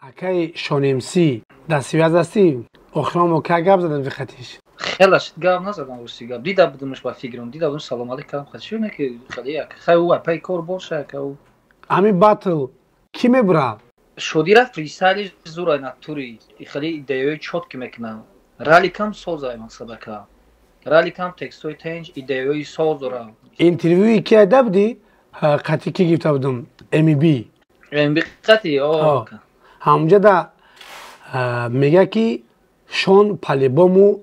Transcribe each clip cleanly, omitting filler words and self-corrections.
Акай Шонемси дар связь ҳастӣ? Охирон мо кай гап задам вихатиш? Хела шид гап назадам, рости гап. Дида будумш ба фикрам, дида будум, салом алейкум. Хачи не ки хеле як. Хай ӯ пай кор боша, ака ӯ. Ами батл ки мебурад? Шодира фристайли зура натури, хеле идеяи чётки мекунам. Раликам созай мақсад ака. Раликам текстҳои тенҷ, идеяи соз дора. Интервюи ки айда будӣ? Қати ки гирифта будум? МБ. МБ қати, о. Ҳамунҷа да мега ки Шон по-любому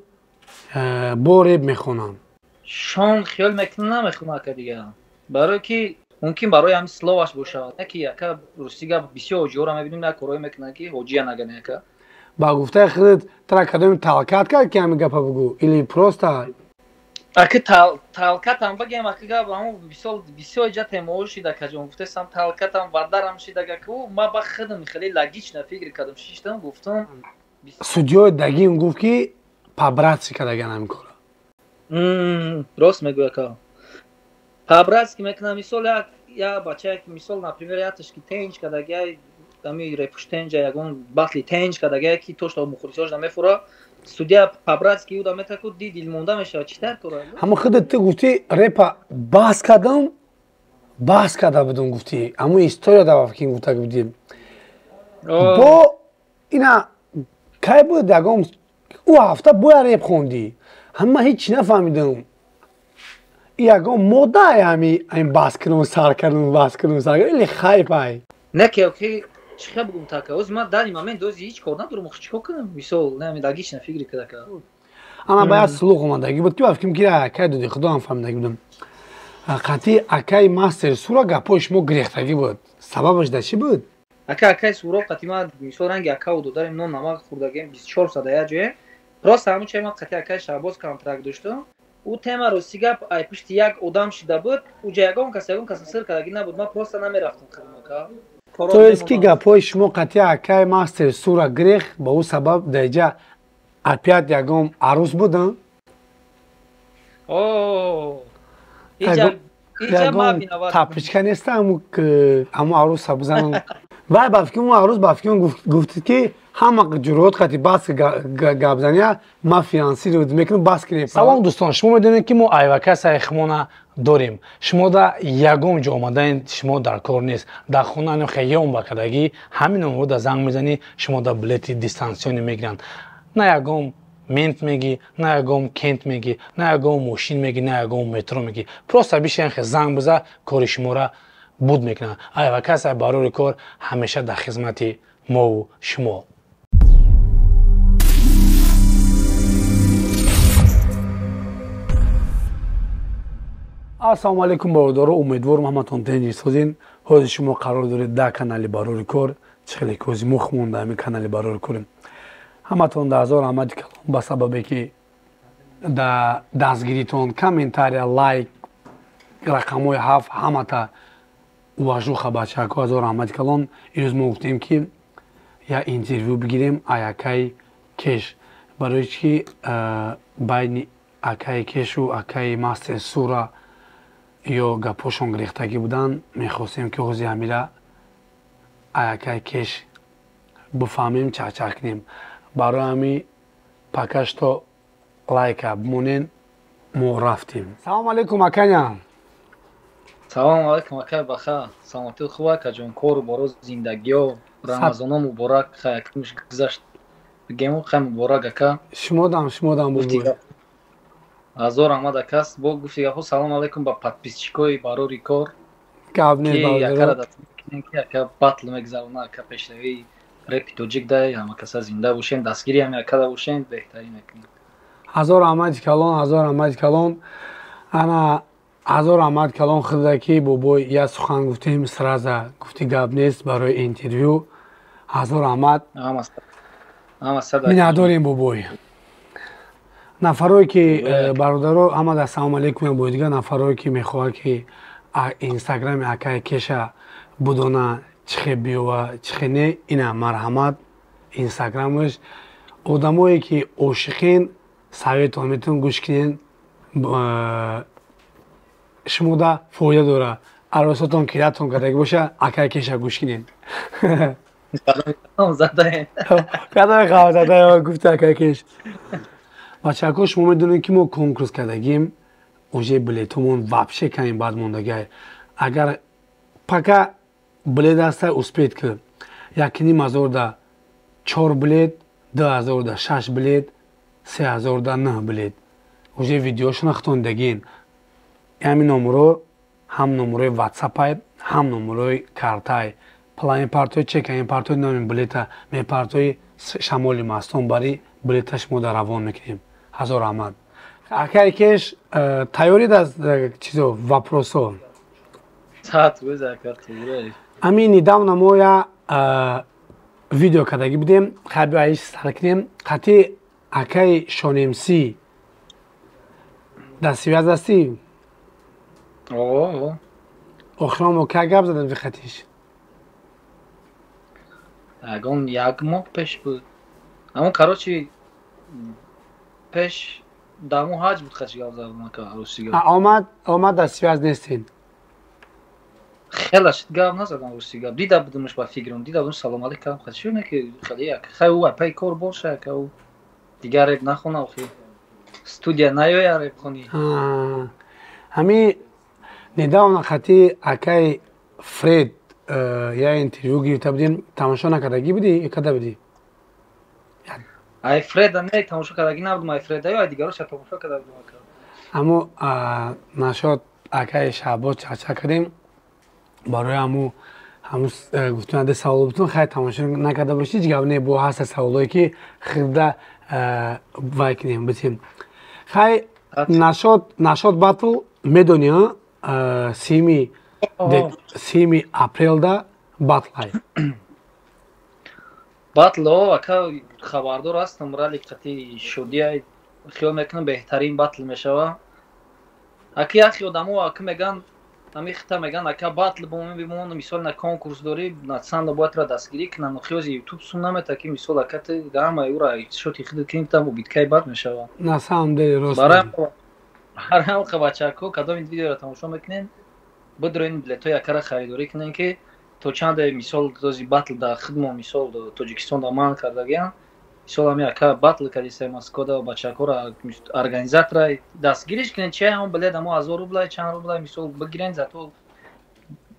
бо реп мехонам. Шон хиёл мекунам намехона ака дига. Барои ки мумкин барои ҳамин словаш бошад. Не ки ака рости гап бисёр ҳоҷиҳоро мебинем, на корҳое мекунанд ки ҳоҷия нагане ака. Ба гуфтаи худат тра кадоми талкат кард ки ҳамин гапа бугӯ или просто ака талкатам багем ака гап ҳамон бисёр бисёр иҷа темаҳо шид ака ҷон, гуфтесам талкатам вадарам шид ака ку ма ба худам хеле логично фикр кардам, шиштам гуфтам. Судьёи дагим гуфт ки по-братски кардаган ҳамин кора. Рост мегӯй ака. По-братски мекунам, мисол як я бачае ки мисол например яташ ки тенҷ кардагиай, ами репуш тенҷа ягон батли тенҷ кардагиай ки то что мухлисош намефура, судья по-братски ӯ да метаку ди дилмонда мешавад, чӣ дар кора? Ҳама худат ту гуфтӣ репа бас кардам, бас карда будум гуфтӣ. Ҳамун история да вақт ки гуфта будӣ. Бо ина кай буд ягон ӯ ҳафта бояд реп хондӣ. Ҳама ҳеҷ чӣ нафаҳмидам. Ягон мода ҳами ин бас кунум сар кардум, бас кунум сар кардум или хайп ай? Не ки ки чӣ хел бугум така? Ози ман дар ин момент ози ҳеҷ кор надорам, охи чӣ кор кунам? Мисол, не ами логично фикр карда. Ана ба як слух омадагӣ буд ки ба фикрам ки акай доди худо ҳам фаҳмидагӣ будам. Қатъи акай мастер сура гапҳои шумо гирехтагӣ буд. Сабабаш дар чӣ буд? Ака акай суро қатъи ман мисол ранги акаву додарем нон намак хӯрдагем 24 соат як ҷое. Просто ҳамун чай ман қатъи акай Шаҳбоз контракт доштам. Ӯ тема рости гап ай пушти як одам шида буд, уҷа ягон кас ягон кас сир кардагӣ набуд, ман просто намерафтам хидматка. То есть ки гапҳои шумо қатъи акай мастер сура гирех, ба ӯ сабаб дар иҷа опять ягон арӯс будам? О, иҷа ма виноват. Тапичка неста ҳамун арӯса бизанам. Вай ба фикри ун арӯс ба фикри ун гуфтид ки ҳама ҷуръот қати бас гапзания ма финансировать мекунам, бас кунем. Салом дӯстон, шумо медонед ки мо айвакасаи химона дорем. Шумо да ягон ҷо омадаен, шумо дар кор нест. Дар хона хеём ба кардагӣ, ҳамин номро да занг мезанӣ, шумо да билети дистанционӣ мегиранд. На ягон мент мегӣ, на ягон кент мегӣ, на ягон мошин мегӣ, на ягон метро мегӣ. Просто бишен хе занг биза, кори шуморо буд мекунанд. Айвакаса барори кор ҳамеша дар хизмати мову шумо. Ассалому алайкум бародаро, умедворам ҳаматон тинҷ созин. Ҳозир шумо қарор доред дар канали Барори кор, чӣ хеле ки ҳозир мух монда ҳамин канали Барори корем. Ҳаматон дар ҳазор раҳмати калон ба сабабе ки дар дастгиритон, комментария, лайк, рақамҳои ҳафт ҳамата уважуха бачаҳако ҳазор раҳмати калон. Имрӯз мо гуфтем ки як интервю бигирем акаи Кеш, барои чи байни акаи Кешу акаи мастер Сура ё гапҳошон гирехтагӣ буданд. Мехостем ки ҳозир ҳамира акаи Кеш бифаҳмем, чахчах кунем. Барои ҳами пока что лайка бимонен, мо рафтем. Салом алейкум аканя. Салом алейкум акай Баха. Саломатӣ хуб ака ҷон, кору боро, зиндагиё, Рамазоно муборак, хай акмиш гузашт. Бигему хай муборак ака. Шумодам, шумодам бубуй. Ҳазор раҳмат акас. Бо гуфти гапҳо салом алейкум ба подписчикои Барори кор. Гап нест бародаро. Ки ака батл мегзарона, ака пешравии репи тоҷик дай, ҳама каса зинда бошем, дастгири ҳами акада бошем, беҳтарин мекунем. Ҳазор раҳмати калон, ҳазор раҳмати калон. Ана ҳазор раҳмат калон худа ки бобой як сухан гуфтем, сразу гуфти гап нест барои интервю. Ҳазор раҳмат. Миннатдорем бобой. Нафарое ки бародаро ҳама да салом алейкум бо дигар нафарое ки мехоҳад ки инстаграми акаи Кеша будона чӣ хе биёва чӣ хе не, ина марҳамат инстаграмаш. Одамое ки ошиқен советон метавон гӯш кунен, шумо да фоида дора. Арӯсотон киратон кардагӣ боша, акаи Кеша гӯш кунен. Задаем. Кадоми хавзадаем, гуфта акакеш. Бачако, шумо медонед, ки мо конкурс кардагим, уже билетомон вообще ками бад мондагай. Агар пока билет аста, успеть ки 1,5 ҳазорда чор билет, 2 ҳазорда шаш билет, 3 ҳазорда нӯҳ билет. Уже видеошона хитон дагин. Ҳамин номеро ҳам номерои ватсапай, ҳам номерои картай. Пулами партои, чекаи партои, номи билета мепартои, шамоли мастон бари билета шумо дар равон мекунем. Ҳазор раҳмат. Акай кеш, тайёрид аз чизо, вопросо? Ами недавно мо я видео кардагӣ будем, хаби аиш сар кунем. Қати акаи Шонемсӣ дар связь ҳастӣ? Охирон мо ка гап задам вихатиш? Ягон як моҳ пеш буд. Аммо, короче, пеш даму ҳаҷ буд, хачи гап задам. Омад, омад, дар связь нестин? Хела шид, гап назадам, рости гап. Дида будумш, ба фикрам дида будум, салом алейк кардам. Хачи не ки хеле як хай ӯ пай кор боша, ка ӯ дигар реп нахона, охи студия наёя реп хонӣ. Ҳами недавно хати акай Фред я интервю гирифта будем, тамошо накардагӣ будӣ, карда будӣ? Ай Фреда не, тамошо кардагӣ набудум, ай Фреда ё ай дигароша тамошо карда будум. Аммо нашод акаи Шаҳбоз чача кардем, барои ҳаму ҳаму гуфтум, аде савол бутун. Хай, тамошо накарда бошӣ, ҳеҷ гап не, бо ҳаста саволое ки хирда вай кунем, битем. Хай, нашод батл медонӣ, 30-уми апрелда батлай. Батл, ака, хабардор ҳастам. Рали қати шудия хиёл мекунам, беҳтарин батл мешава. Аки яхи одамо ака меган, ами хита меган, ака, батл бомон бимон, мисол, на конкурс дорӣ, на санда бояд ра дастгирӣ кунам. Хиёзи Ютуб сум намета, ки мисол, ака, ты ҳама юра шоти хиди кунем, там убиткаи бад мешава. На самом деле рост. Барои ҳам бачако, кадом видеоро тамошо мекунем, бидроин, билетҳои акара харидорӣ кунем, ки то чанде, мисол, дози батл дар хидмо, мисол, Тоҷикистон да манъ кардагиам. Мисол, ами ака батл кардиса Москвада, бачакора, организатора дастгириш кунен. Чи ҳам билет амо 1000 рублай, чанд рублай, мисол, бигирен, зато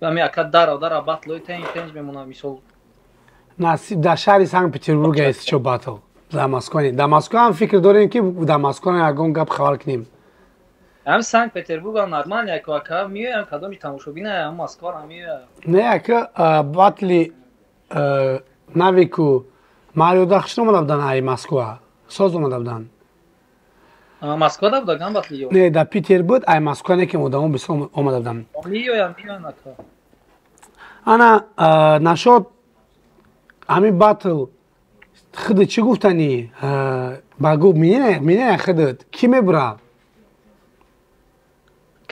ами ака дара дара батлои тенҷ тенҷ мемона, мисол. Насиб, дар шаҳри Санкт Петербург аст чо батл, дар Москва не. Дар Москва ҳам фикр дорем, ки дар Москва ягон гап хабар кунем. Ҳам Санкт Петербург ҳам нормально, яко ака меоям, кадоми тамошобина ҳам Москва ҳам меоям. Не, ака, батли Навику Мариода хушт омада буданд, ай Москва соз омада буданд. Москва да будаган батли? Не, дар Питер буд, ай Москва не, ки одамо бисёр омада буданд. Меоям, меоям, ака. Ана нашод ҳамин батл худат чӣ гуфтанӣ? Ба гуфт мине, худат кӣ мебурад?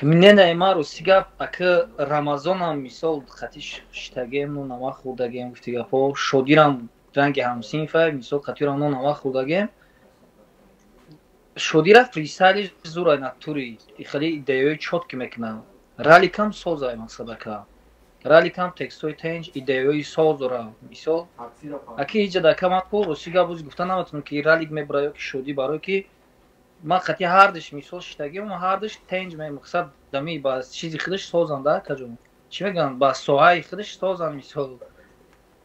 Мнение ма, рости гап, ака, Рамазонам, мисол, хати шитагем, ну нама хӯрдагем, гуфти гапҳо, Шодирам ранги ҳамсинфа, мисол, қатирам нон нама хӯрдагем. Шодира фристайлиш зурай, натури хеле идеяҳои чёткий мекунад. Раликам созай, мақсад, ака, раликам текстҳои тенҷ, идеяҳои соз дора. Мисол, аки ҳиҷа дака ман ку, рости гап, боз гуфта наметавонам, ки ралик мебура ё ки Шодӣ, барое ки ман қати ҳардиш, мисол, шитагим, ҳардиш тенҷ, мақсад, дами ба чизи худаш созанда, акаҷон, чӣ мегӯянд, ба соҳаи худаш созанд. Мисол,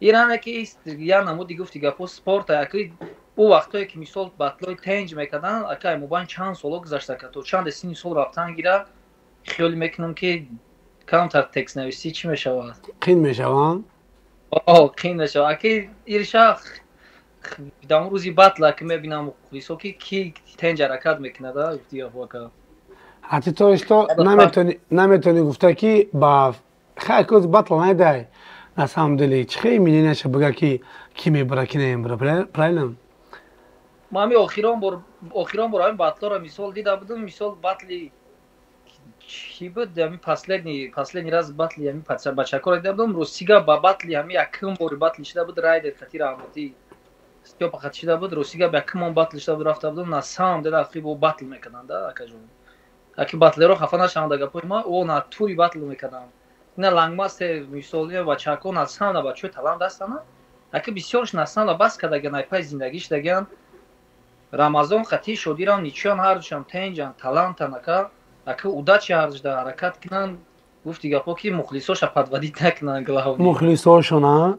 иране ки я намуди, гуфти гапҳо, спорта. Аки ӯ вақтое ки, мисол, батлои тенҷ мекарданд, ака, мобайн чанд соло гузашта, ака, то чанде синни сол рафтан гира, хиёл мекунам, ки камтар текстнависӣ чӣ мешавад. Қин мешаванд. Қин мешавад, аки. Ириша дар он рӯзи батла ки мебинам, мухлисо, ки тенҷ ҳаракат мекунад, гуфти гапҳо, ака. Ҳатти то что наметавонӣ гуфта, ки ба хайр коз батл найдай. На самом деле чӣ хеле мненияша бига, ки ки мебара, ки намебара, правильно? Ма ҳами охирон бор ҳамин батлоро, мисол, дида будам. Мисол, батли чӣ буд, ҳами последний раз батли ҳами бачакоро дида будам. Ростига, ба батли ҳами якум бори батли шида буд, Райдер хати раҳматӣ Стёпа хати шида буд. Ростига, якум он батл шида буд, рафта будам. На самом деле ахи бо батл мекарданд, акаҷон. Аки батлеро хафа нашаванд гапои ма, о натури батл мекарданд. Ина лангмастер, мисол, бачако на самом бачаҳои талант ҳастанд. Ака бисёрш насанла бас кардаган, ай пай зиндагиш даган. Рамазон қати Шодирам ничиён, ҳардушам тенҷан, талантан, ака. Ака, удачи ҳардушда, ҳаракат кунан. Гуфти гапо, ки мухлисоша подводить накунан, главный. Мухлисошона,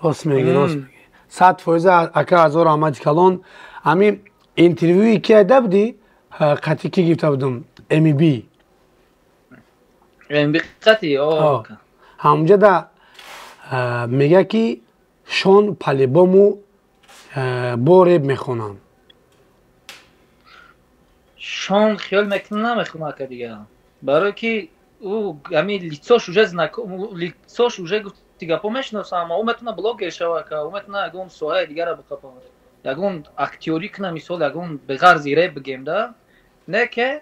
рост меги, рост меги, 100%. Ака, ҳазор раҳмати калон. Ҳамин интервюи ки айда будӣ, қати ки гирифта будум, мб. Мб қати. Ҳамунҷа да мега, ки Шон по-любому бо реп мехонам. Шон хиёл мекунам, намехона, ака, дига, барое ки ӯ ҳамин лицош уже лицош уже, гуфти гапо, мешиносам, аммо ӯ метавона блогер шава, ака, ӯ метавона ягон соҳаи дигара биқапа, ягон актёрӣ куна, мисол, ягон беғарзи реп бигем да. Не ке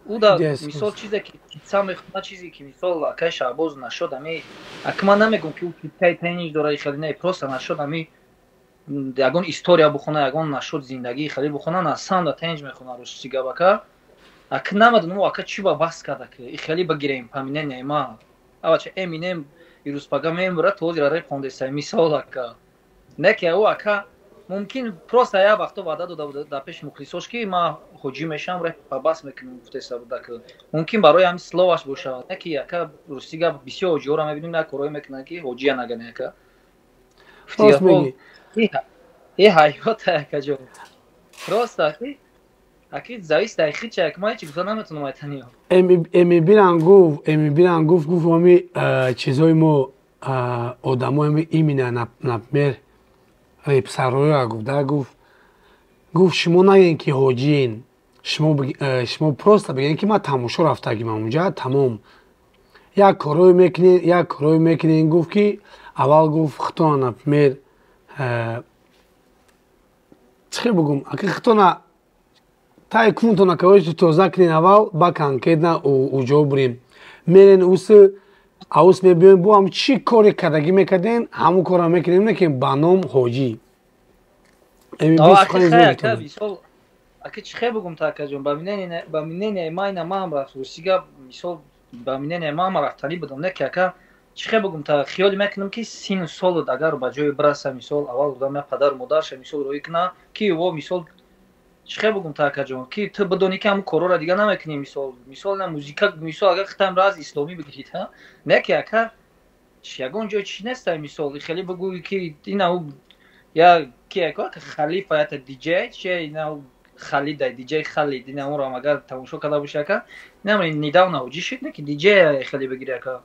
ӯ да, мисол, чизе ки китса мехона, чизе ки, мисол, акаи Шаҳбоз нашод. Ами, ака, ман намегӯм, ки ӯ китсаи тениш дора, хеле не, просто нашод ами ягон история бухона, ягон нашод зиндагии хеле бухона, насам да тенҷ мехона. Рости гап, ака, ака, намедонам, ака, чӣ ба бас карда, ки хеле бигирем по мнению ма. Авача Эминем ирӯз пага мембура, то ҳозира реп хондеса, мисол, ака. Не ки ӯ, ака, мумкин просто як вақто ваъда дода буда дар пеши мухлисош, ки ман ҳоҷӣ мешавам, реп бас мекунам, гуфтеса буда, ки мумкин барои ҳамин словаш бошад. Не ки, ака, рости гап, бисёр ҳоҷиҳоро мебинем, як корҳое мекунанд, ки ҳоҷия нагане, ака. Е ҳаёта, акаҷон, просто аки зависит ай хича, як ма ҳечи гуфта наметонам айтаниё. Эмибиран гуфт, эмибиран гуфт, ами чизои мо, одамои, именно, например, репсароя гуфт да, гуфт, шумо нагӯен, ки ҳоҷиен шумо, шумо просто бигӯен, ки ман тамошо рафтагим онҷа, тамом. Як корое мекунен, як корое мекунен. Гуфт, ки аввал, гуфт, хитона, например, чӣ хел бугум, аки хитона тай кунтона короче тоза кунен аввал, ба конкретно уҷо бурем, мерен усы аус мебиёем, бо ҳам чӣ коре кардагӣ мекардем, ҳамун корро мекунем, не ки ба ном ҳоҷӣ. Аки, чӣ хел бугум та, акаҷон, ба мнение майна маам рафт, рости гап, мисол, ба мнение маам рафтанӣ будам. Не ки, ака, чӣ хел бугум та, хиёл мекунам, ки сину солот агар ба ҷое бираса, мисол, аввал одам я падару модарша, мисол, роӣ куна, ки во, мисол, чӣ хел бугум та, акаҷон, ки ту бидонӣ, ки ҳамун корҳоро дига намекунӣ. Мисол, на музика, мисол, агар хитам раз исломӣ бигирид, ҳа. Не ки, ака, ягон ҷой чӣ неста, мисол, хеле бигӯӣ, ки ина я ки ака Халифа, ята диҷей чи, ина Халида, диҷей Халид, ина онро агар тамошо карда боши, ака, инам недавно ҳоҷӣ шуд. Не ки диҷей хеле бигири, ака,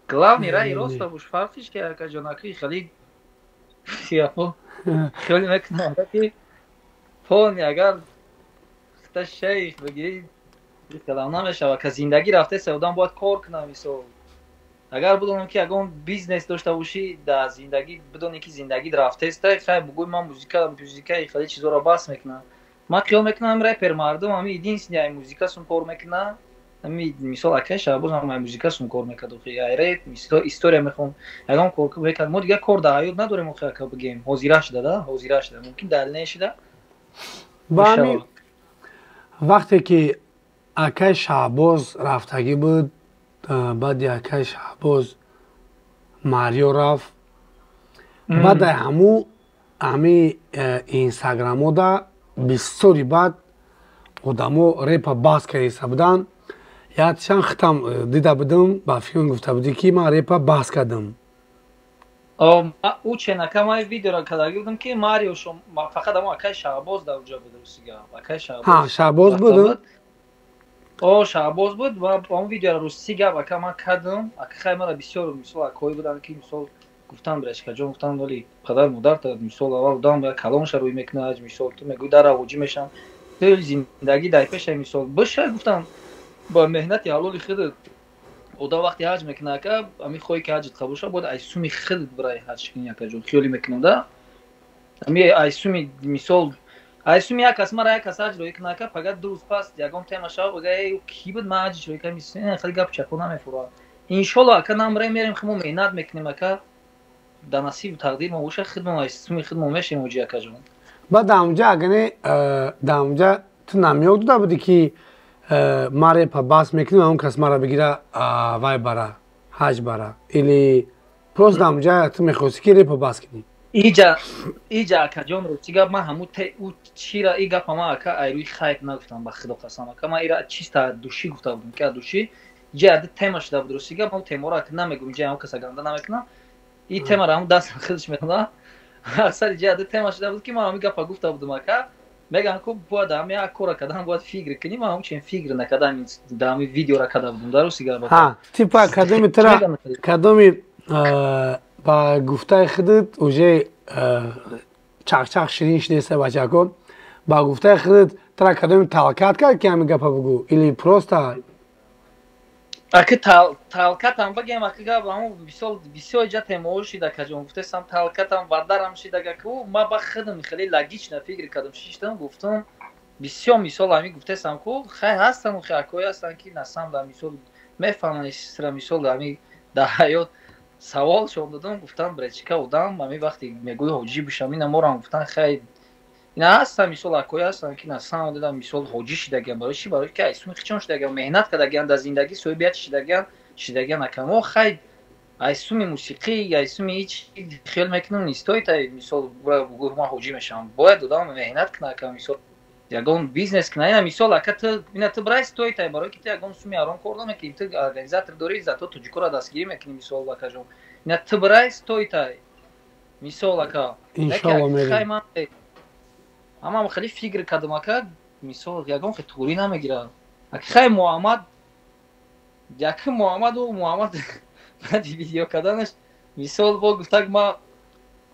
главный раи роста бош, фарқиш ки, акаҷон, аки хеле хеле мекунам, ки полный агар та шейх бигирӣ, калам намешава, ка зиндагӣ рафтеса, одам бояд кор кунам. Мисол, агар бидонам, ки ягон бизнес дошта бошӣ дар зиндагӣ, бидонӣ, ки зиндагит рафтеста, хай, бугӯй, ман музикаи хеле чизоро бас мекунам. Ман хиёл мекунам, репер мардум ҳами единственный ай музикасун кор мекунам. Ҳами, мисол, акай Шаҳбоз ҳам ай музикасун кор мекард, охи, ай реп история мехом, ягон кор мекард. Мо дигар кор дар ҳаёт надорем, охи, ака, бигем, ҳозира шуда да, ҳозира шуда, мумкин далне шуда. Ба ҳамин вақте ки акай Шаҳбоз рафтагӣ буд, баъди акай Шаҳбоз Марио рафт, баъд ай ҳаму ҳами инстаграмода бисёри баъд одамо репа бас кардиста буданд. Якчанд хитам дида будам, ба филм гуфта будӣ, ки ман репа бас кардам. Ӯ ченака ман видеоро кардагӣ будам, ки Марио фақат ҳамон акай Шаҳбоз дар уҷа буд, ростига, акай Шаҳбоз. Шаҳбоз буд. О, Шаҳбоз буд. Ва он видеоро, рости гап, ака, ман кардам, ака. Хай, мара бисёр, мисол, акои буданд, ки, мисол, гуфтанд, брешкаҷон, гуфтанд, вале падар модарта, мисол, аввал одам калонша рӯй мекунад, мисол, ту мегӯй, дар ҳоҷӣ мешам, ту зиндагӣ дар пеша, мисол, биша, гуфтам, ба меҳнати ҳалоли худат одам вақте ҳаҷ мекунад, ака, ами хоҳӣ, ки ҳаҷат қабул шавад, бояд ай суми худат бирай ҳаҷ кунӣ, акаҷон. Хиёлӣ мекунам да, ами ай суми, мисол, ай суми як кас мара, як кас ҳаҷ роӣ кунад, ака, пагар 2 рӯз пас ягон тема шава, бага, эй, кӣ буд, ман ҳаҷиш роӣ кардам, хеле гап чапо намефурад. Иншолло, ака, намрем, мерем, мо меҳнат мекунем, ака, дар насибу тақдир мо боша, худмон ай суми худмон мешем ҳоҷи, акаҷон. Баъд дар онҷа, агане дар онҷа ту намёк дода будӣ, ки ман репа бас мекунем, он кас мара бигира, вай бара, ҳаҷ бара или? Просто ҳамҷа ту мехости, ки репа бас кунӣ. Иҷа, акаҷон, рости гап, ман ҳаму чира и гапа ман, ака, айрӯи хайп нагуфтам, ба худо қасам, ака. Ман ира чиста души гуфта будам, ки души иҷа яде тема шуда буд. Рости гап, ман темаро, ака, намегум, иҷа ҳам каса ганда намекунам. И темаро ҳаму даст худаш медонам. Асал иҷа яде тема шуда буд, ки ман ҳами гапа гуфта будам, ака. Мегӯям ку, бояд ҳами як кора кардан, бояд фикр кунӣ. Ман ҳамчунин фикр накардам, да ҳами видеора карда будам, дар рости гап. Типа кадоми тра, кадоми, ба гуфтаи худат, уже чақчақ ширин шудеста, бачако, ба гуфтаи худат, тра кадоми толкать кард, ки ҳами гапа бугӯ, или просто? Аки, толкать ам багем, аки, гап ҳаму мисол бисёр ҷа темаҳо шида, каҷон, гуфтесам, толкать ам вадарам шида. Ку ма ба худам хеле логично фикр кардам, шиштам, гуфтам, бисёр мисол ҳами гуфтесам ку, хай, ҳастам акое ҳастанд, ки насам да мисол мефаҳманд сра. Мисол, ҳами дар ҳаёт савол шон додам, гуфтам, бречка одам ҳами вақте мегӯи ҳоҷӣ бишам, ина морам гуфтан, хай, ина ҳастан, мисол, акое ҳастанд, ки насам дидам, мисол, ҳоҷӣ шидагиам. Барои чӣ? Барои ки айсуми хичон шидагиам, меҳнат кардагиам, дар зиндагӣ соҳибият шидагиан. Акамо, хай, айсуми мусиқӣ, айсуми ҳеч хиёл мекунам, нестоит. Мисол, ман ҳоҷӣ мешавам, бояд одам меҳнат кунад, ака, мисол, ягон бизнес кунад. Ина мисол, ака, ту ина ту брай стоит, барои ки ту ягон суми ҳаром кор намекунӣ, ту организатор дорӣ, зато тоҷикоро дастгирӣ мекунӣ. Мисол, акаҷон, ина ту брай стоит, мисол, ака. Иншалло. Ҳамам хеле фикр кардам, ака, мисол, ягон хе туғрӣ намегирад, ака. Хай, Муҳаммад, якм Муҳаммаду Муҳаммад баъди видео карданаш, мисол, бо гуфтак, ма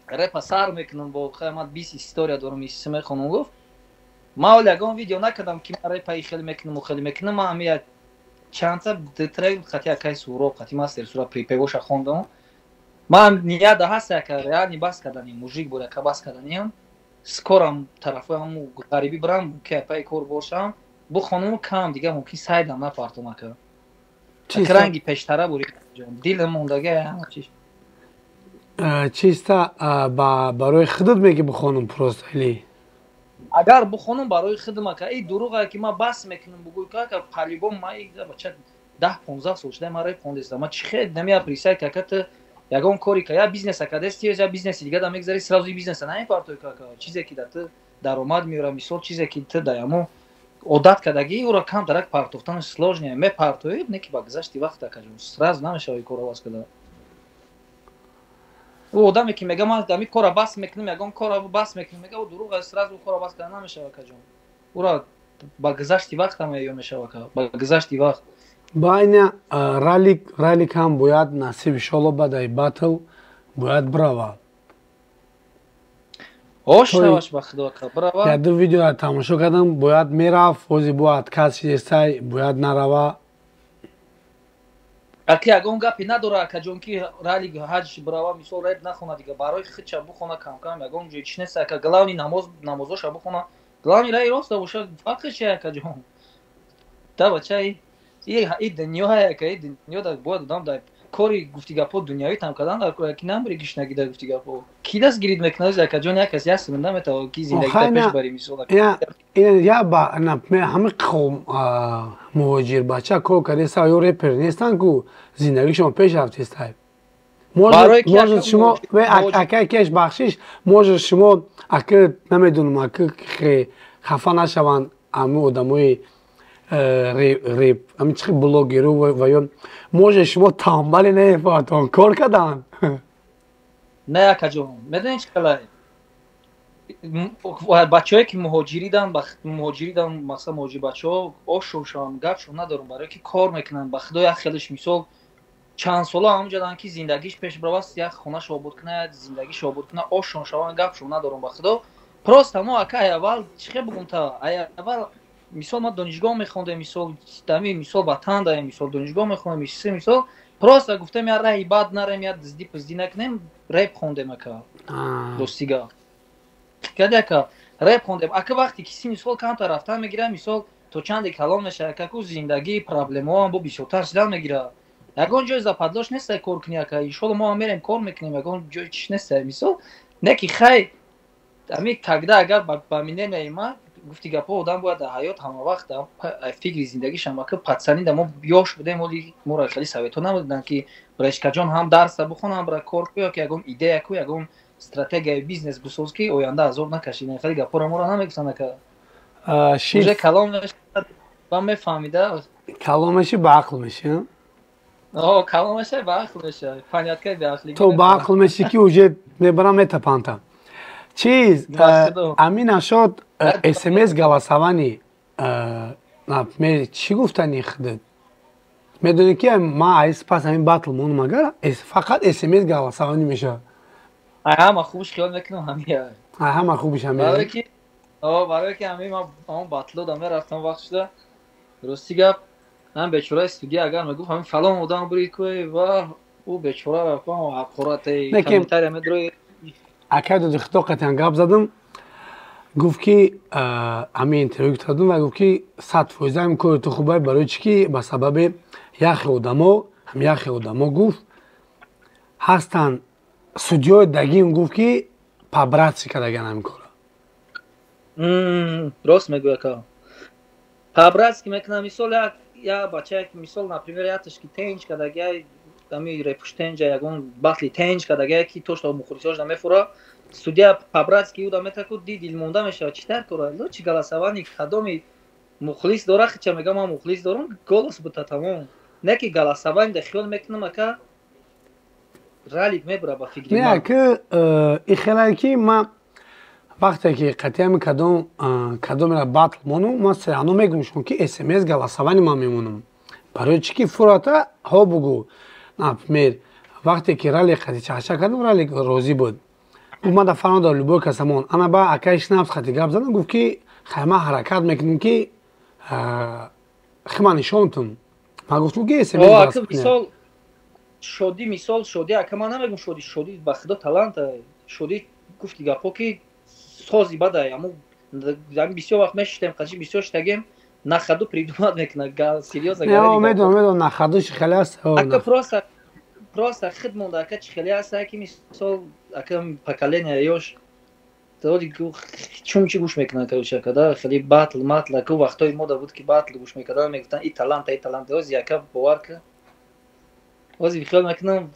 репа сар мекунам, бо хай, ман 20 история дорам, исм мехонам, гуфт. Ман ҳол ягон видео накардам, ки ман репаи хеле мекунаму хеле мекунам. Ман ҳами чандта трек қати акай Суроб, қати мастер Сура припев оша хондам. Ман ният ҳаст, ака, реально бас кардани, мужик буд, ака, бас карданиам. Скоро тарафои ҳаму ғарибӣ бирам, ки апаи кор бошам, бухонаму кам дига мумкин сайдам напартом, ака. Ранги пештара бури, дилам мондага ҳама чиз. Чиста барои худат меги бихонам просто или? Агар бухонам, барои худам, ака. И дурӯға, ки ман бас мекунам, бугӯй, ака, по-любому ма бача 10-15 сол шуда, ман реп хондестам. Ма чи хел намея присай, ака, ту ягон кори ка, я бизнес акадести, я бизнеси дига да мегзари, сразу и бизнеса намепартои, ака. Чизе ки да ту даромад меёра, мисол, чизе ки ту даяму одат кардагӣ, ӯро кам дарак партофтан сложнее. Мепартоӣ, не ки ба гузашти вақт, акаҷон, сразу намешавад кора бас карда. Ӯ одаме ки мега, ман ами кора бас мекунам, ягон кора бас мекунам, мега, ӯ дурӯғ аст. Сразу кора бас карда намешавад, акаҷон, ӯро ба гузашти вақт ҳам ё мешавад, ака, ба гузашти вақт. Байна ралик ҳам бояд насиб, иншолло, баъдаи батл бояд бирава. Ошаваш, ба худо, ака, бирава. Яду видео тамошо кардам, бояд мерафт, ҳозир бояд кас шидестай, бояд нарава. Аки, ягон гапе надора, акаҷон, ки ралик ҳаҷ бирава, мисол, реп нахона дига, барои худша бухона камкам, ягон ҷой чи нест, ака. Главный намоз, намозоша бухона, главный раи роста боша, фарқи чи, акаҷон? Да, бачаи, и дунё ака, и дунё да бояд одам да кори гуфти гапҳо дунявӣ там кардан дар ки намбури гишнагӣ да гуфти гапҳо ки даст гирид мекунад, акаҷон? Як кас як секунда метавон ки зиндагита пеш бари, мисол. Я ба ҳами қавм муҳоҷир бача кор кардеста ё репер нестанд ку зиндагишон пеш рафтестай. Может, шумо, акай, кеш бахшиш, может, шумо, ака, намедонам, ака, хафа нашаванд ами одамои реп, ами чи блогеру ва ё, может, шумо тамбали намефаҳматон кор кардан. Не, акаҷон, медонед, чӣ калай, бачаҳое ки муҳоҷиридан, масалан, муҳоҷир бачаҳо ошошам, гапшон надорам, барое ки кор мекунанд, ба худо, як хелеш, мисол, чанд сола ҳамҷадан, ки зиндагиш пеш бираваст, як хонааш обод кунад, зиндагиш обод кунад, ошон шаванд, гапшон надорам, ба худо. Просто мо, ака, аввал чӣ хел бугум, та аввал, мисол, ма донишгоҳ мехондем, мисол, дами, мисол, ватан даем, мисол, донишгоҳ мехондем, мисол, просто гуфтем, я раҳи бад нарем, я дизди пиздӣ накунем, реп хондем, ака. Ростига кади, ака, реп хондем, ака. Вақте ки 30 сол камтар рафтан мегирад, мисол, то чанде калон мешавад, ака, ку зиндагии проблемаҳоам бо бисёртар шидан мегирад. Ягон ҷой западло ш неста кор кунӣ, ака. Иншолло, мо ҳам мерем, кор мекунем, ягон ҷой чиш неста, мисол, не ки хай, ами когда агар ба мнение и ма Гуфти гапҳо, одам бояд дар ҳаёт ҳама вақт фикри зиндагиш ҳама ки пацани да мо ёш будем, оли моро хеле советҳо намедоданд, ки брешкаҷон, ҳам дарса бихон, ҳам бра кор ку, ё ки ягон идея ку, ягон стратегияи бизнес бисоз, ки оянда азоб накашӣ. Хеле гапҳоро моро намегуфтанд, ака. Уже калон ба мефаҳмида. Калон меши, ба ақл меши. Калон меша, ба ақл меша, понятка беақлӣ. То ба ақл меши, ки уже мебарам, метапанта. Чиз, амин ашод смс голосование, чӣ гуфтани худат? Медонӣ, ки ман айс пас ҳамин батл монам, агар фақат смс голосование мешавад. Ҳама хубш хиёл мекунам ҳамия. Ҳама хубиш ҳамия. Барое ки ҳами ман ҳамон батло да мерафтам, вақт шуда, рости гап, ҳам бечораи студия агар мегуфт, ҳамин фалон одам бурид ку, ва ӯ бечора ҳақорате комментария медрои. Акай доди худо қатъиян гап задам, гуфт, ки ҳамин интервю дадум ва гуфт, ки 100% ҳамин кори ту хубай. Барои чӣ ки ба сабаби яхе одамо, ҳам яхе одамо, гуфт, ҳастанд судёи дагим, гуфт, ки по-братски кардаган ҳамин кора. Рост мегӯя, ка, по-братски мекунам. Мисол, як бачае, мисол, например, якташ ки тенҷ кардагиай, ами репуш тенҷа, ягон батли тенҷ кардагиай, ки то что мухлисош намефура, судья по-братски уда метаку ди дилмонда мешавад. Чӣ тар кора, лучше голосование, кадоми мухлис дора, хича мега, ман мухлис дорам, голос бута, тамом. Не ки голосование да хиёл мекунам, ака, ралик мебура, ба фикри. Не, ки ихелае ки ман вақте ки қатъиями кадом кадомера батл монум, ман серано мегум шумо, ки смс голосование ман мемонам. Барои чӣ ки фурата ҳо бугу. Например, вақте ки ралли қати чахча кардам, ралли розӣ буд, гуфт, ман да фармон дор, любой касамон. Ана ба акаи Шнапс қати гап задам, гуфт, ки хай, ман ҳаракат мекунем, ки хима нишонтум. Ман гуфтам, ки смс. Мисол, Шодӣ, мисол, Шодӣ, ака, ман намегум Шодӣ, Шодӣ ба худо таланта. Шодӣ, гуфти гапҳо, ки сози бадай, аммо бисёр вақт мешиштем қачи, бисёр штагем, на ходу придумать мекунад, серьёзно. Медонам, медонам, на ходу чи хеле аст. Ака, просто худ монда, ака, чи хеле аст, ки мисол, ака, поколения ёш чун чи гӯш мекунанд, короче, ака, да, хеле батл матл, ака, вақтҳои мода буд, ки батл гӯш мекардан, мегуфтанд, и таланта, и таланта. Ози, ака, бовар ка, ози хиёл мекунам,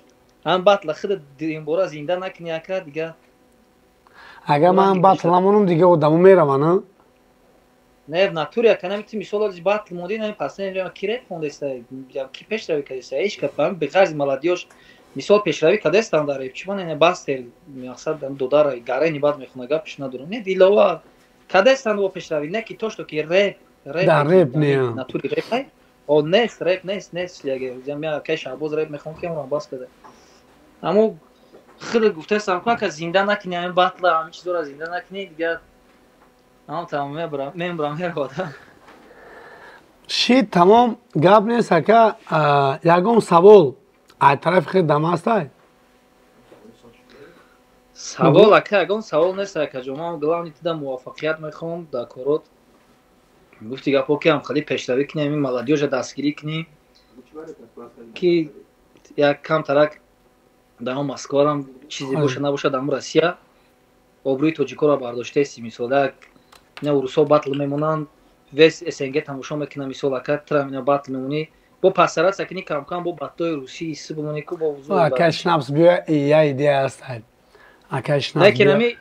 ҳам батла худ инбора зинда накунӣ, ака, дига. Агар ман батл намонам, дига одамо мераванд. Не, в натуре, ака, намити, мисол, ози батл монди, нами пасне ки реп хондеста, ки пешравӣ кардеста, ҳеч кап беғарзи молодёжь, мисол, пешравӣ кардестам дар реп. Чӣ не, бастер, мақсад, додара гарени бад мехона, гапш надорам, не, дилова кардестан во пешравӣ, не ки то что ки реп. Реп да, реп не. Натури реп о нест, реп нест, нест. Яге я кай Шаҳбоз реп мехон, ки амро бас када, аммо худ гуфтаестам, ка зинда накунӣ ҳамин батла, ҳамин чизоро зинда накунӣ, дигар ам тамом, мебурам, меравада. Ши, тамом, гап нест, ака. Ягон савол аз тарафи худ дама ҳастай? Савол, ака, ягон савол нест, акаҷон. Ман главный тида муваффақият мехоҳам дар корот. Гуфти гапҳо, ки ҳам хеле пешравӣ кунӣ, ҳамин молодёжа дастгирӣ кунӣ, ки як камтарак дар он Москварам чизе боша набошад, дар Россия обрӯи тоҷикоро бардоштаести. Мисол, як ина урусҳо батл мемонанд, весь СНГ тамошо мекунам. Мисол, ака, тра ина батл мемонӣ, бо пасараца кунӣ, камкам бо батлои русӣ иси бимонӣ ку бо. Ака Шнапс биё, я идея ҳаст, ака Шнапс. Лекин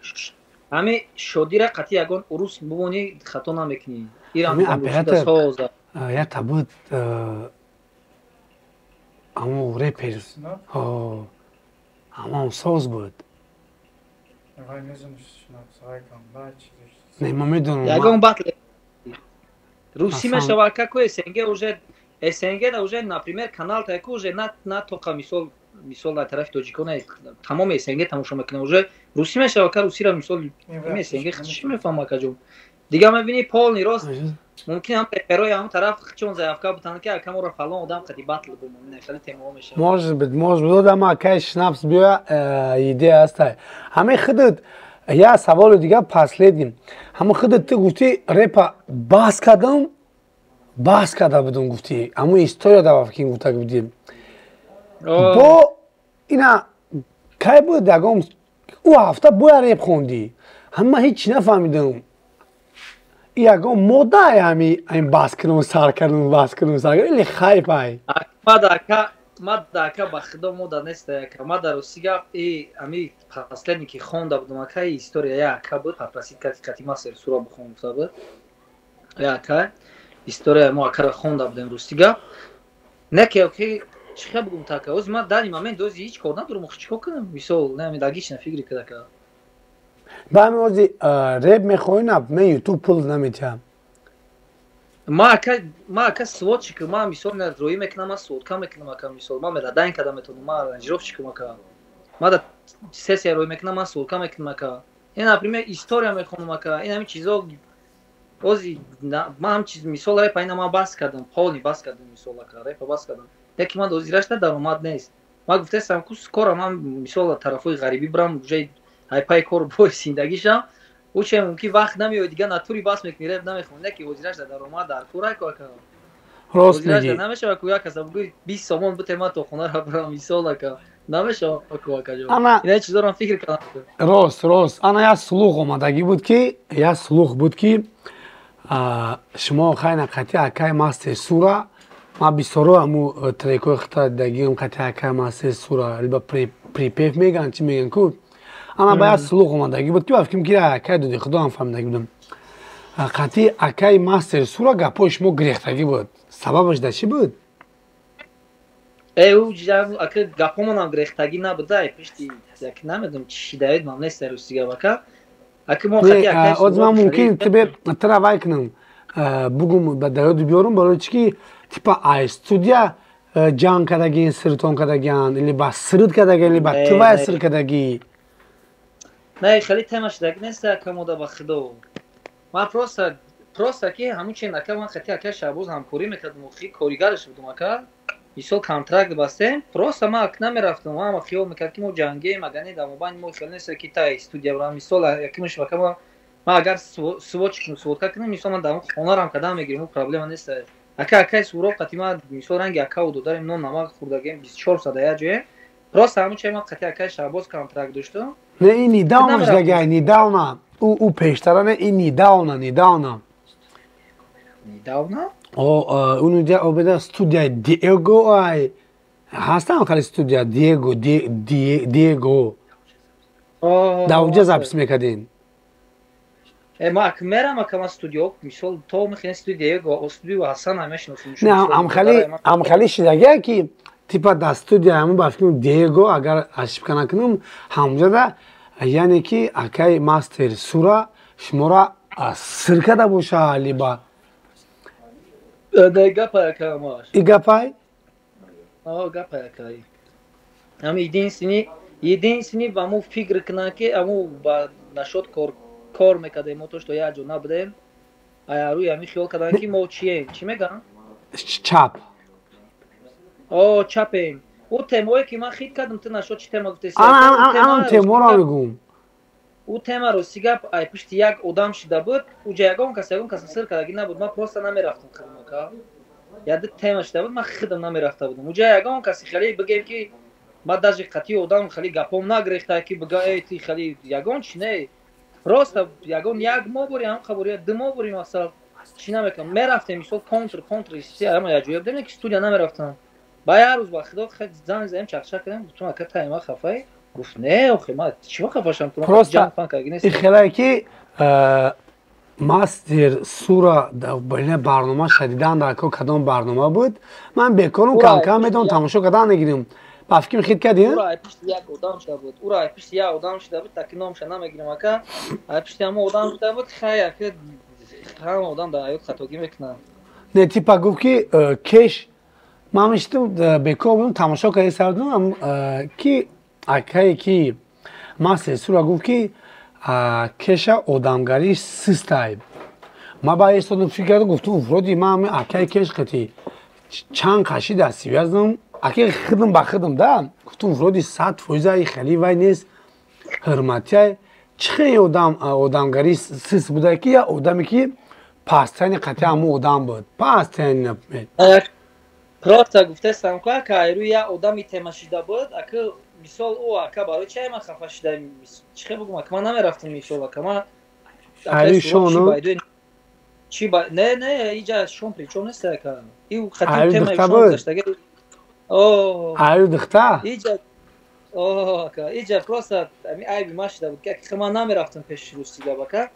ҳами Шодира қатъи ягон урус бимонӣ, хато намекунӣ. Оператор якта буд, амо репер, ҳамон соз буд. Не, ма медонам. Ягон батл русӣ мешава, како СНГ уже, СНГ да уже, например, канал таку уже на тоқа, мисол, дар тарафи тоҷикон тамоми СНГ тамошо мекунад, уже русӣ мешава, ка русиро, мисол, СНГ чӣ мефаҳма, акаҷон? Дига мебинӣ, полный рост, мумкин ҳам реперои ҳамон тараф чон заявка бутанд, ки ака, моро фалон одам қади батл бимон, хеле темаҳо мешавад. Может быть, может быть. Одама акай Шнапс биё, идея ҳастай. Ҳамин худат я саволи дига, последний. Ҳамин худат ту гуфтӣ, репа бас кардам, бас карда будум, гуфтӣ, ҳамун история давафкин гуфта будӣ. Бо ина кай буд, ягон ӯ ҳафта боя реп хондӣ, ҳама ҳеҷ нафаҳмидам. Ягон мода ами ами бас кунум, сар кардум, бас кунум, сар кардум, или хайп ай? Ма да, ака, ба худо, мода нест, ака. Ма дар рости гап и ами последний ки хонда будам, ака, история я ака буд, попросить кард, қати Мастер Сура бихон, гуфта буд. Я ака история мо акара хонда будем, рости гап. Не ки ки чӣ хел бугум, така ози ма данный момент ози ҳеҷ кор надорам, чӣ кор кунам? Мисол, не, логично фикр кад, ака. Ба ҳамин ози реп мехоҳӣ, на мен Ютуб пул наметиҳам? Ма ака сводчик, ма мисол роӣ мекунам, ма сводка мекунам, ака. Мисол, ма мелодайн када метавонам, ма аранжировщикам, ака. Ма да сессия роӣ мекунам, ма сводка мекунам, ака. Ин, например, история мехонам, ака. Ин ҳамин чизо ози ма ҳам чиз, мисол, репа ина ма бас кардам, полный бас кардам, мисол, ака, репа бас кардам. Яки ман озирашта даромад нест. Ма гуфтаистам, ку скоро ман, мисол, тарафҳои ғарибӣ бирам, уже ҳайпаи кор бори зиндагишам. Уче мумкин вақт намеояд, дига натури бас мекунӣ, реп намехонӣ. Ки ҳозирашда даромад дар кор, ака. Рост мегӣ. Намешава ку як каса бугӯй, 20 сомон бите, ман то хона бирам, мисол, ака. Намешава ку, акаҷон. Ина чизоро фикр кардам. Рост, рост. Ана як слух омадагӣ буд ки, як слух буд, ки шумо хайна қати акай Мастер Сура, ман бисёро ҳаму трекҳои хита дидагиам, қати акай Мастер Сура либо припев меган, чӣ меган ку. Ана ба як слух омадагӣ буд, ки ба фикрам, ки акай Доди Худо ҳам фаҳмидагӣ будам, қати акай Мастер Сура гапҳои шумо гирехтагӣ буд. Сабабаш дар чӣ буд? Э, ака, гапҳомонам гирехтагӣ набуда. Пишти як намедонам чӣ шидаед, ман нест рости гап, ака. Ака, мо Оз ман мумкин тебе тра вай кунам, бугум, ба дарёду биёрум, барои чӣ ки типа ай студия ҷанг кардагин, сиртон кардагиан, или ба сирит кардагиан, или ба тувай сир кардагӣ? Не, хеле тема шидаги нест, ака, мода, ба худо. Ман просто ки ҳамун чен, ака, ман хати ака Шаҳбоз ҳамкорӣ мекардам, хи коригараш будум, ака. Мисол, контракт бастем, просто ман ак намерафтам. Ама хиёл мекард, ки мо ҷангем, агар не, дар мобайни мо хеле нест, ки та студия барам. Мисол, якимаш, ака, ман агар сводчик кунам, сводка кунам, мисол, ман дар хонарам кадам мегирем, проблема нест, ака. Акай Суроб қати ман, мисол, ранги акаву додарем, нон намак хӯрдагем, 24 соат як ҷое. Просто ҳамун чай ман қати акай Шаҳбоз контракт доштам. Не, ин недавно шудагай, недавно. Ӯ пештара не, ин недавно, недавно. Недавно? Унуҷа обеда студияи Диего ай ҳастам, хали студия Диего, Диего, дар уҷа запись мекардин. Ма ак мерам, ака, ма студио, мисол, то мехоҳем студия Диего, студио Ҳасан ҳам мешиносем. Не, амхали шидагия, ки типа дар студия ҳамун, ба фикрам, Диего, агар ошибка накунам, ҳамуҷада, яъне ки акай Мастер Сура шуморо сир карда боша либо Гапай, ака, маш. И гапай? Гапай, ака. Ами единственный ба мо фикр кунанд, ки аму ба нашод кор мекардем, мо то что як ҷо набудем, ая рӯи ҳамин хиёл карданд, ки мо чием, чӣ мегӯям? Чап. О, чапем. Ӯ темое ки ман хит кардам, ту нашод чӣ тема гуфтеси? Анам теморо мегӯм. Ӯ тема, рости гап, ай пишти як одам шида буд. Уҷа ягон кас сир кардагӣ набуд. Ман просто намерафтам хидм, ака. Яде тема шида буд, ман хидм намерафта будам. Уҷа ягон каси хеле бигем, ки ман даже қатъи одам хеле гапом нагирехта, ки бига, эй, ти хеле ягон чи не. Просто ягон як моҳ бори, ҳам хабори 2 моҳ бори, масалан, чӣ намекунам, мерафтем, мисол, контр ама як ҷоя будем, ки студия намерафтам. Ба як рӯз, ба худо, занг задем, чақчақ кардем, гуфтам: «Ака, тайма хафай?» Гуфт: «Не, охе, ма чима хафашам?» Просто ихелае ки Мастер Сура балина барнома шадидан дар ко кадом барнома буд, ман бекорум, камкам медонам, тамошо кардан мегирим. Ба фикрам, хит кардин. Ура пишти як одам шуда буд, ура пишти як одам шуда буд, таки номша намегирим, ака. Ай пишти ҳама одам шуда буд. Хай, ака, ҳама одам дар ҳаёт хатогӣ мекунанд. Не, типа гуфт, ки кеш ман мешитам, бекор будам, тамошо карда сардум, ки акае ки Мастер Сура гуфт, ки кеша одамгарӣ систай. Ма ба истодам, фикр кардам, гуфтам: вроде ман акаи кеш қати чанд қаши дасти вяздам, акаи хидм ба хидм да, гуфтам: вроде 100% и хеле вай нест, ҳурматияй. Чӣ хеле одам одамгарӣ сист буда, ки я одаме ки пасттарини қати ҳамун одам буд, пасттарини? Просто гуфтестам ку, ака, айрӯи як одами тема шида буд, ака. Мисол, ӯ, ака, барои чай ман хафа шида, чӣ хел бугум, ака, ман намерафтам, мисол, ака, ман Айрӯи шону? Чи ба не, не, иҷа шом причём нест, ака. И хати тема шом гузаштаги. О, аю духта? Иҷа, о, ака, иҷа просто ами айби ма шуда буд, ки ман намерафтам пеши рӯстига, ака.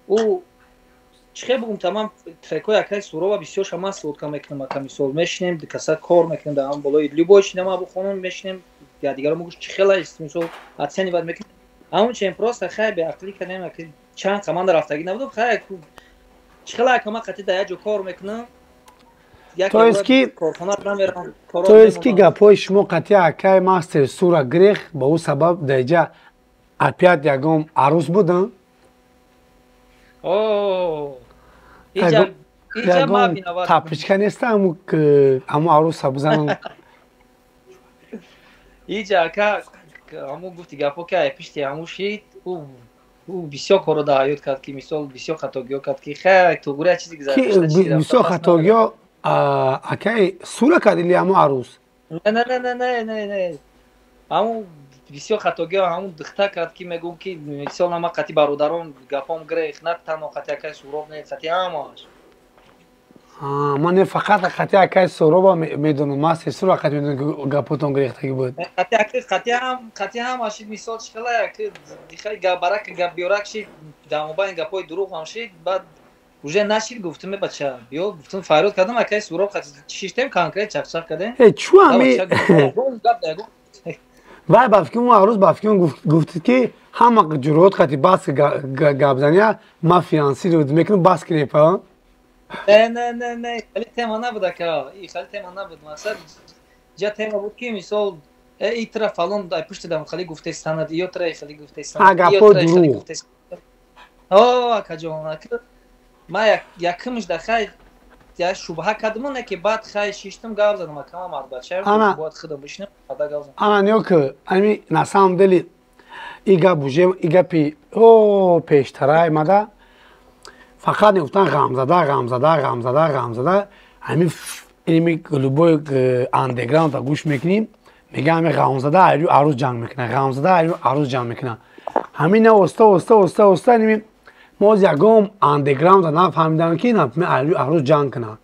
Ӯ чӣ хел бугум, тамам трекҳои акаи Сурова бисёрша ман сводка мекунам, ака. Мисол, мешинем, каса кор мекунем дар ҳам болои любой чи нама бухонам, мешинем, якдигаро мегӯш, чӣ хела мисол оценивать мекунем. Ҳамун просто хай беақлӣ кардем, чанд команда рафтагӣ набудам. Хай, чӣ хела, ака, ман қатъи дар як ҷо кор мекунам. То есть ки то есть ки гапҳои шумо қатъи акаи Мастер Сура грех, ба ӯ сабаб дар иҷа опять ягон арӯс будам? Ягон тапочка неста, ҳаму арӯса бизанам? Иҷа, ака, ҳаму гуфти гапҳо, ки ай пишти ҳаму шид, ӯ бисёр корро дар ҳаёт кард, ки мисол бисёр хатогиҳо кард, ки хай, туғри чизе. Бисёр хатогиҳо акаи Сура кард или ҳаму арӯс? Не, не, не, не, не, не, ҳаму бисёр хатогиҳо ҳамун духта кард, ки мегӯм, ки мисол ама қати бародарон гапом грех, на танҳо қати акаи Суроб, не, қати ҳамааш. Ман не, фақат қати акаи Суроба медонам, ман Сесура қати медонам, ки гапотон грехтагӣ буд. Қати ҳамаш. Мисол, чӣ хела, барак гап биёрак шид, дар мобайн гапҳои дурӯғ ҳам шид. Баъд уже нашид, гуфтум: «Бача, биё», гуфтум, фарёд кардам, акаи Суроб қати шиштем, конкрет чақчақ кардем. Чӯ, ами вай ба фикри он арӯз, ба фикри он гуфтед, ки ҳама ҷуръот қати бас гапзания, ман финансировать мекунам, бас крепа. Не, не, не, не, хеле тема набуд, ака, хеле тема набуд. Мақсад ҷа тема буд, ки мисол итра фалон ай пушти дам хеле гуфтестанад, ё тра хеле гуфтестанад. Гапо дурӯғ. О, акаҷон, ман якумш да хай я шубҳа кардам, не, ки баъд хай шиштам, гап задам, акама мардбача бояд худам бишинам, гап задам. Ана, ниё ки ами на самом деле и гап уже и гапи о пештарай мада фақат мегуфтан ғамзада, ғамзада, ғамзада, ғамзада. Ами инми любой андеграунда гӯш мекунӣ, мега ами ғамзада айрӯ арӯз ҷанг мекунад, ғамзада айрӯ арӯз ҷанг мекунад. Ҳамина оста оста оста оста инми мо ягон андеграунда нафаҳмидам, ки айрӯ арӯз ҷанг кунад,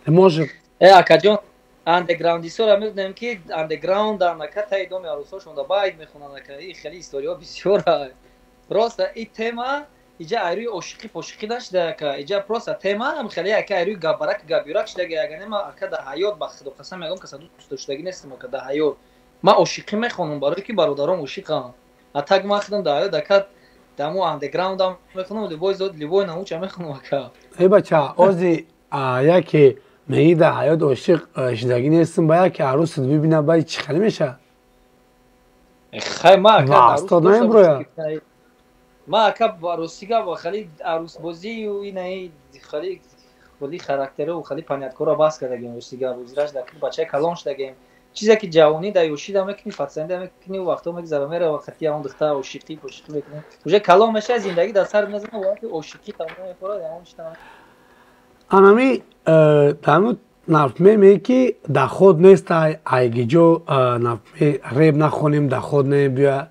может. Э, акаҷон, андеграундисора медонем, ки андеграунда нака таи доми арӯсҳошонда байд мехонанд, ака. И хеле историҳо бисёр. Просто и тема иҷа айрӯи ошиқӣ пошиқӣ нашуда, ака. Иҷа просто тема хеле, ака, айрӯи гапбарак гапбирак шудаги. Ягане ака, дар ҳаёт, ба худо қасам, ягон каса дӯст доштагӣ нестам, ака. Дар ҳаёт ман ошиқӣ мехонам, барое ки бародаром ошиқам. А так ман худам дар ҳаёт, ака, даму андеграундам мехонам, любой зод, любой науча мехонам, ака. Э, бача, ози яке меги дар ҳаёт ошиқ шудагӣ нестам, ба яке арӯсат бибина, баъд чӣ хеле мешавад? Хай, ма, ака, астод намеброяд. Ма, ака, рости гап, хеле арӯсбозию инаи хеле хеле характеру хеле поняткора бас кардагем. Рости гап, озираш дар бачаи калон шудагем. Чизе ки ҷавонӣ да ёшида мекунӣ, патсанда мекунӣ, вақто мегзара, мера, вақти он духта ошиқӣ пошиқӣ мекунӣ. Уже калон меша, зиндагӣ дар сар мезана, вақти ошиқӣ тамом мехӯрад, ягон чи там. Анами даму нафме меги, ки доход нест, айгиҷо нафме реп нахонем, доход небиё,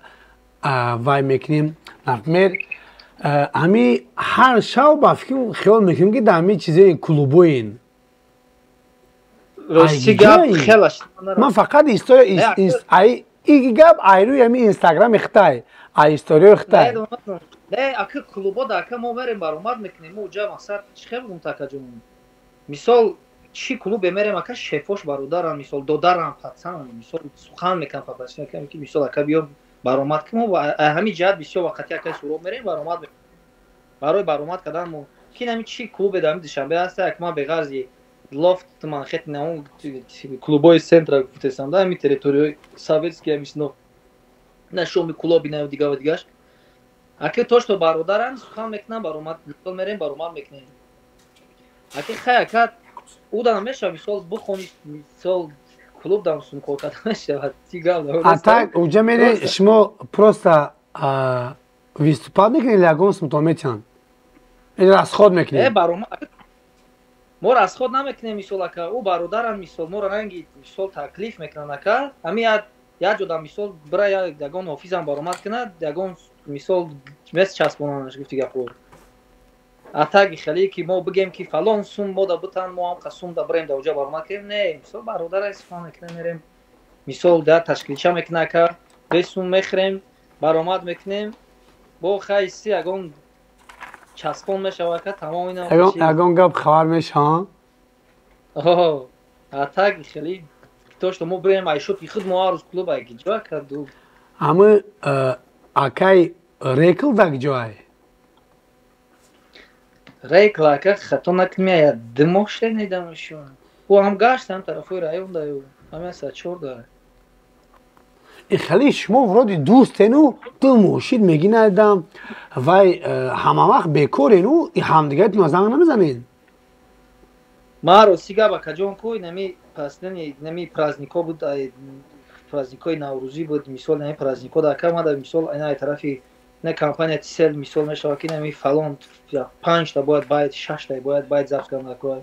вай мекунем. Например, ами ҳар шав ба фикр хиёл мекунем, ки дар ҳами чизои клубоин. Рости гап, хелаш. Ман фақат история и гап айрӯи ҳами Инстаграми хитай, ай историёи хитай. Не, ака, клубо да, ака, мо мерем, баромад мекунем, мо уҷа мақсад чӣ хел бугум, такаҷон, мисол, чӣ клубе мерем, ака, шефош бародарам, мисол, додарам, патсанам, мисол, сухан мекунам, папасин ки мисол, ака, биё баромад кунем. Ҳамин ҷиҳат бисёр вақти акаи Суроб мерем, баромад. Барои баромад кардан мо ки нами чӣ клубе дар Душанбе ҳаста, як ман беғарзи лофт манхет, наон клубои центра гуфтесам, да ҳами территорияи советский, ҳамисно на шоми клуби на дигар ва дигаш, аки то что бародарам сухан мекунам, баромад, мисол, мерем, баромад мекунем, аки. Хай, ака, уда намешава, мисол, бухони, мисол, клуб дам сум кор карда мешавад. А так уҷа мере, шумо просто выступать мекунед или ягон сумто метиҳанд или расход мекунед? Мо расход намекунем, мисол, ака, ӯ бародарам, мисол, моро ранги, мисол, таклиф мекунанд, ака. Ҳами як ҷода, мисол, бира, ягон офисам баромад кунад, ягон, мисол, мес часпонанаш, гуфти гапо. Атаги хеле ки мо бигем, ки фалон сум мо да бутан, мо ҳам сум да бирем, да уҷа баромад кунем, не. Мисол, бародар сухан мекунем, мерем, мисол, да ташкилча мекуна, ака, бесум мехӯрем, баромад мекунем, бо хайси ягон часпон мешава, ака, тамом ина. Ягон гап хабар мешава. Атаги хеле то что мо бирем айшоти худ, мо ҳар рӯз клуб ай гиҷо, ака, ду. Ҳамы акай Рекл да гиҷоай? Рекл, ака, хато накунем, я 2 моҳ шуда недамашон. Ӯ ҳам гашт ҳам тарафои район да, ҳам са чор да. Хеле шумо вроде дӯстену 2 моҳ шид меги надидам. Вай ҳама вақт бекорену ҳамдигаретон занг намезанед? Ман рости гап, акаҷон, ку нами последний нами праздникҳо буд, праздникҳои наврӯзӣ буд, мисол, нами праздникҳо да, ака, мада, мисол, ина тарафи на компания Тисел, мисол, мешава, ки нами фалон панҷта бояд байт, шашта бояд байт запись кардан, ака.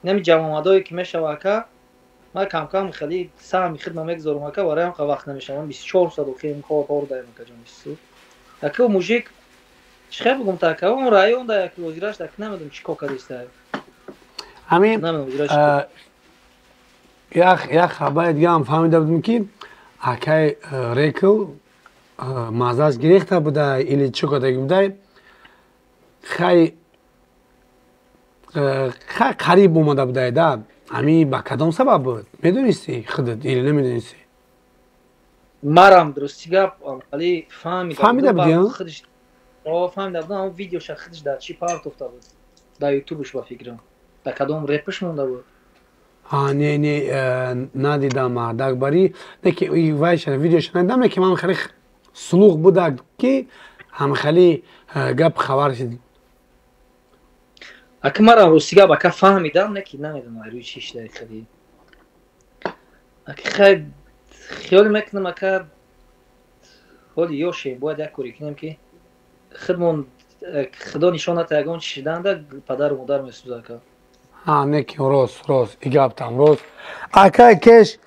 Нами ҷамъомадое ки мешава, ака, ман камкам хеле саҳми хидма мегузорам, ака, барои ҳам вақт намешавам, 24 соат охирим кор даем, акаҷон. Ака, мужик, чӣ хел бигум та, ака, он район да як озираш, ака, намедонам чӣ кор кардиста. Ҳамин як хабари дигаам фаҳмида будем, ки акай Рекл маззаш гирехта буда или чӣ кардаги будай, хай қариб омада будай да. Ҳамин ба кадом сабаб буд, медонисти худат или намедонисти? Марам, дурусти гап, али фаҳмида. Фаҳмида будӣ? Фаҳмида будам. Видеоша худиш дар чӣ партофта буд, дар ютубш, ба фикрам, дар кадом репш монда буд. Не, не, надидам, мардак барӣ неки вайша видеоша надидам, неки ман хеле слух буда, ки ҳамхели гап хабар шид. Ака, марам, рости гап, ака, фаҳмидам, неки намедонам рӯи чӣ шида хеле, ака. Хай, хиёл мекунам, ака, ҳоли ёшем, бояд як коре кунем, ки худмон худо нишоната ягон чи шиданда падару модар месӯза, ака. Неки рост, рост, и гаптам рост, акай Кеш.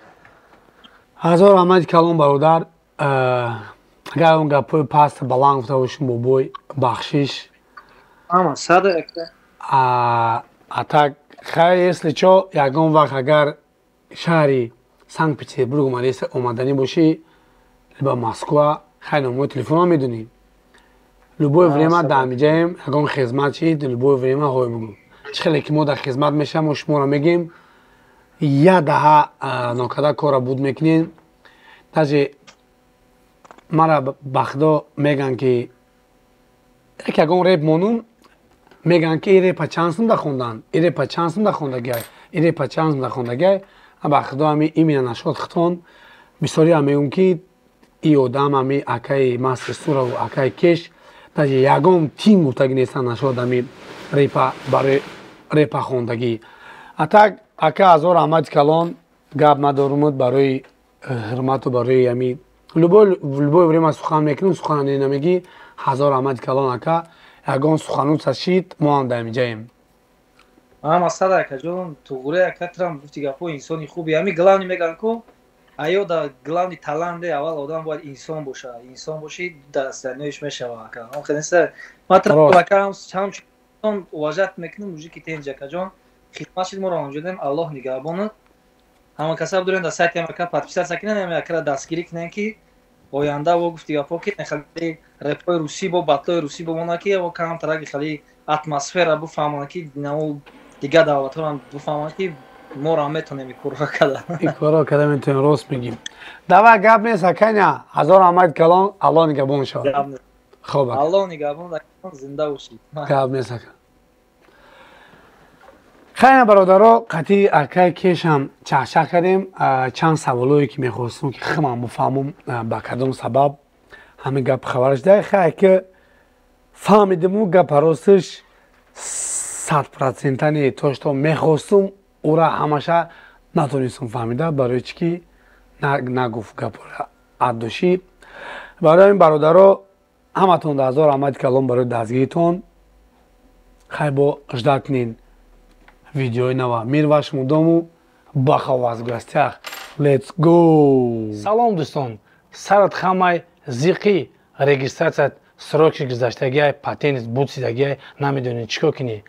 Ҳазор раҳмати калон, бародар. Агар он гапҳои паст баланд гуфта бошем, бобой, бахшиш. А так хай, если чо, ягон вақт агар шаҳри Санкт Петербург омаданӣ бошӣ либо Москва, хай, номои телефонро медонӣ, любое время дар ҳамиҷаем. Ягон хизмат чид, любое время ҳой бугӯ. Чӣ хеле ки мо дар хизмат мешавем, мо шуморо мегем, я даҳа нокада корро буд мекунем. Даже мара ба худо меган, ки як ягон реп монум, меган, ки и репа чанд сум да хондан, и репа чанд сум да хондагиай, и репа чанд сум да хондагиай. Ба худо, ами именно нашод хитон бисёриам мегӯм, ки и одам, ами акаи Мастер Сураву акаи Кеш, даже ягон тин гуфтагӣ нестан нашод ами репа барои репа хондагӣ. А так, ака, ҳазор раҳмати калон, гап надорумуд барои ҳурмату барои ами любое время сухан мекунем, сухана намегӣ. Ҳазор раҳмати калон, ака. Ягон сухануца шид, мо ҳам дар инҷаем. Ама сад, акаҷон, туғуре, ака, трам гуфти гапҳо, инсони хуби. Ами главный меган ку аё да главный таланте, аввал одам бояд инсон боша. Инсон боши, дастданиёш мешава, ака. Ман ака ҳамчун уважать мекунам мужики тенҷ, акаҷон. Хидмат шид, моро ҳамҷодем, Аллоҳ нигаҳбонад. Ҳама каса бидорем, дар сайти ака подписаться кунем, ами акара дастгирӣ кунем, ки оянда во гуфти гапҳо, ки хеле репҳои русӣ бо батлои русӣ бимонад, ки во камтараги хеле атмосфера буфаҳмонад, ки нао дигар давлатҳоам буфаҳманд, ки моро ҳам метонем ин корро карда. Ин корро карда метонем, рост мегим. Давай, гап нест, аканя, ҳазор раҳмати калон, Аллоҳ нигаҳбон шавад. Хоб, Аллоҳ нигаҳбон, зинда бошед. Гап нест, ака. Хайна, бародаро, қатъи акай Кешам чахчах кардем. Чанд саволое, ки мехостум, ки химам буфаҳмум, ба кадом сабаб ҳамин гап хабараш дай. Хай, ки фаҳмидиму, гапа ростиш 100 процента не, то что мехостум, ура ҳамаша натонистум фаҳмида, барои чӣ ки нагуфт гапора аддошӣ. Барои ҳамин, бародаро, ҳаматон ҳазор раҳмати калон барои дастгиритон. Хай, бо ждать кунед видеои нава. Мир вашему дому. Баха вас в гостях. Let's go. Салом, дӯстон. Сарат хамай зиқӣ регистрация. Срок и гузаштагиай, патент бутсидагиай, намедонед чӣ кор кунӣ.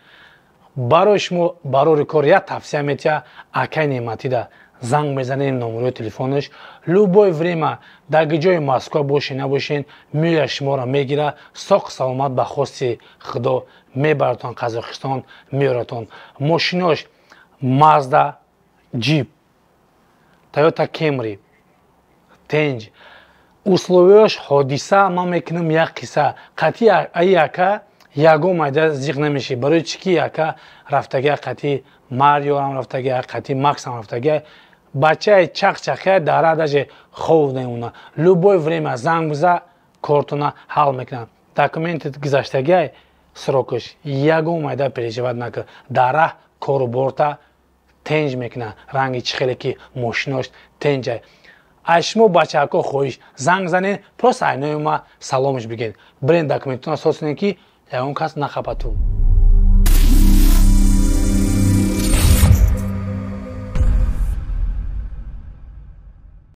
Барои шумо барори кор як тавсия метиҳа: акай Неъматида занг мезанед, номерои телефонаш, любое время, дар ҷои Москва бошен, набошен, меоя, шуморо мегира, соқ саломат ба хости Худо мебаратон Қазоқистон, меоратон. Мошинош Мазда, Джип, Тойота Кемри, тенҷ условия ш. Ҳодиса ман мекунам як қисса: қатъи аи ака ягон майда зиқ намешӣ. Барои чӣ ки ака рафтагия, қатъи Мариорам рафтагия, қатъи Максам рафтагия, бачаи чақчақия дара даже хов намемона. Любое время занг биза, кортона ҳал мекунад. Документи гузаштагиай срок аш, ягон майда переживать накун, дар раҳ кору борта тенҷ мекунад. Ранги чӣ хеле ки мошинош тенҷай. Аз шумо, бачаҳако, хоҳиш: занг занед, просто айнои ма саломш бигед, бирен, документона созкунед, ки ягон кас нахапату.